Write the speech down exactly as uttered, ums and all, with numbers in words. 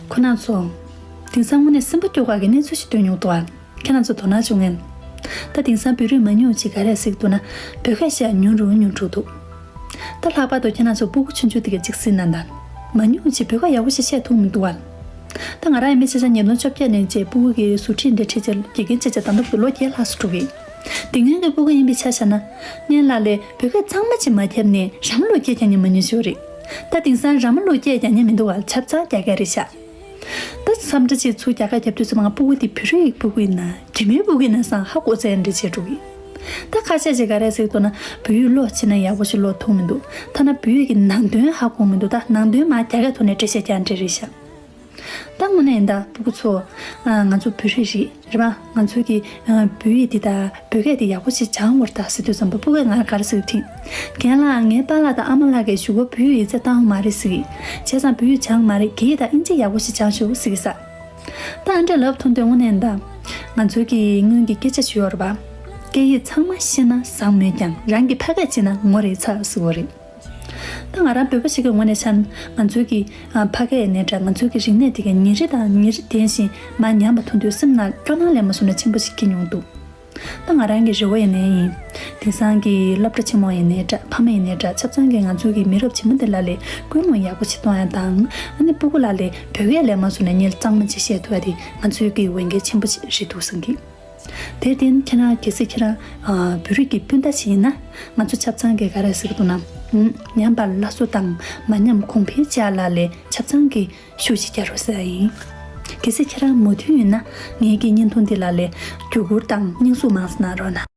ཁོ་རང་ཚོ། དེང་སང་དངོས་གནས་སེམས་པ་སྐྱོ་ག་གི་གནས་ཚུལ་ཞིག་ཐོན་མྱོང་འདུག་ཨ། ཁྱེད་རང་ཚོ་དོ་སྣང་བྱུང་ངས། ད་དེང་སང་བོད་རིགས་མང་ཉུང་ཅིག་ག་རེ་ཟེར་གྱི་འདུག་ན། བོད་སྐད་བཤད་ཉུང་རུ་ཉུང་འགྲོ་འདུག་ད་ལྷག་པར་དུ་ཁྱེད་རང་ཚོ་སྤུ་གུ་ཆུང་ཆུང་དེ་ག་གཅིག་གཟིགས་ན་ད། མང་ཉུང་ཅིག་བོད་སྐད་ཡག་པོ་ཞིག་བཤད་ཐུབ་མི་འདུག་ཨ། ད་ང་རང་ཡིན་པའི་ཆ་ཆ་ཉིས་སྟོང་བཅོ་བརྒྱད་ནས་བྱས་སྤུ་གུ་གི་ཟུར་ཁྲིད་འདྲ་ཁྲིད་བྱས་དགེ་རྒན་བྱས་བྱས་ད་ལྟ་བར་ལོ་བརྒྱད་ལྷག་ཙམ་འགྲོ་གི། དེ་སྔོན་གྱི་སྤུ་གུ་ཡིན་པའི་ཆ་བཞག་ན། སྔོན་ལ་ལས་བོད་སྐད་གཙང་མ་ཅིག་མ་བརྒྱབ་ནས་ར་མ་ལུག་སྐད་རྒྱག་མཁན་མང་ཉུང་ཅིག་ཡོད་རེད། ད་དེང་སང་ར་མ་ལུག་སྐད་རྒྱག་མཁན་མི་འདུག་བ། ཆབ་གསང་རྒྱག་མཁན་རེད་ཤག་ད་འཚམས་འདྲི་ཅིག་ཚུར་རྒྱ་གར་རྒྱབ་དུས་ཙམ་པ་ང་སྤུ་གུ་དེ་བོད་རིགས་སྤུ་གུ་ཡིན་ན་རྒྱ་མིའི་སྤུ་གུ་ཡིན་ན་བསམ་ཧ་གོ་ཚད་འདྲ་བྱས་འགྲོ་གི། ད་ཁ་ཤས་ཅིག་ག་རེ་ཟེར་གྱི་འདུག་ན་བོད་ཡིག་ཀློག་བྱས་ན་ཡག་པོ་ཞིག་ཀློག་ཐུབ་མི་འདུག་ཐ་ན་བོད་ཡིག་གི་ནང་དོན་ཧ་གོ་མི་འདུག་ད་ནང་དོན་མར་རྒྱ་སྐད་ཐོག་ནས་འགྲེལ་བཤད་རྒྱག་འདྲ་རེད་ཤག་ད་དངོས་གནས་ཡིན་ད་སྤུ་གུ་ཚོ། ཨ། ང་ཚོ་བོད་རིགས་རེད། རེད་པ། ང་ཚོ་གི་ཨ། བོད་ཡིག་འདི་དང་བོད་སྐད་འདི་ཡག་པོ་ཞིག་སྦྱང་དགོས་རེད་ད་ཟེར་དུས་ཙམ་པ་སྤུ་གུས་ང་ལ་ག་རེ་ཟེར་གི་དྲིས། རྒན་ལགས་ངའི་པཱ་ལགས་དང་ཨ་མ་ལགས་ཀྱིས་གཞུག་གུ་བོད་ཡིག་ཡིག་ཚད་བཏང་མ་རེད་ཟེར་གི། བྱས་ཙང་བོད་ཡིག་སྦྱང་མ་རེད། རྒྱ་ཡིག་དང་ཨིན་ཇི་ཡག་པོ་ཞིག་སྦྱང་ཤོག་ཟེར་གི་ས། ད་ཨ་འདྲས་ལབ་ཐུབ་དུས་དངོས་གནས་ཡིན་ད། ང་ཚོའི་གི་སྔོན་གྱི་སྐད་ཆ་ཞིག་ཡོད་རེད་པ། སྐད་ཡིག་ཚང་མ་ཤེས་ན་བཟང་མོད་ཀྱང་རང་གི་ཕ་སྐད་བརྗེད་ན་ངོ་རེ་ཚ་ཟེར་བ་རེད། ད་ང་རང་བོད་པ་ཞིག་གི་ངོས་ནས་བྱས་ན་ང་ཚོའི་གི་ཨ། ཕ་སྐད་ཡིན་ནའི་འདྲ། ང་ཚོའི་གི་རིག་གནས་དེ་ག་ཉིན་རེ་དང་ཉིན་རེ་ལྡན་བཞིན་མར་ཉམས་པ་ཐོན་དུས་སེམས་ནང་སྐྱོ་སྣང་ལས་མ་བཟོ་ན་ཆེན་པོ་ཞིག་སྐྱེ་མྱོང་འདུག་ད་ང་རང་གི་རེ་བ་ཡིན་ནའི་ཡིན། དེང་སང་གི་སློབ་གྲྭ་ཆེན་མོ་ཡིན་ནའི་འདྲ། ཕ་མ་ཡིན་ནའི་འདྲ། ཆ་ཚང་གི་ང་ཚོའི་གི་མི་རབས་རྗེས་མ་དེ་ལ་ལས་སྐུལ་མ་ཡག་པོ་ཞིག་གཏོང་ཡ་དང་། ཨ་ནི་སྤུ་གུ་ལ་ལས་བོད་སྐད་ལས་མ་བཟོ་ན་ཉིན་གཙང་མ་ཅིག་བཤད་ཐུབ་ཡ་དེ་ང་ཚོའི་གི་འོས་འགན་ཆེན་པོ་ཞིག་རེད་འདུག་བསམ་གི། དེར་བརྟེན་ཁྱེད་རང་གལ་སྲིད་ཁྱེད་རང་ཨ། བོད་རིགས་ཀྱི་སྤུན་ཟླ་ཞིག་ཡིན་ན། ང་ཚོ་ཆབ་ཚང་གི་ག་རེ་ཟེར་གི་འདུག་ན། ཨུམ། ཉམས་པར་སླར་གསོ་དང་མ་ཉམས་གོང་འཕེལ་བྱ་ལ་ལས་ཆབ་ཚང་གི་ཤུགས་ཤིག་རྒྱག་རོགས་ཟེར་ཡ་ཡིན། གལ་སྲིད་ཁྱེད་རང་མོས་མཐུན་ཡོད་ན་ངའི་གི་བརྙན་ཐུང་འདི་ལ་ལས་བརྒྱུད་བསྐུར་དང་སྙན་སེང་མང་ཙམ་གནང་རོགས་གནང་།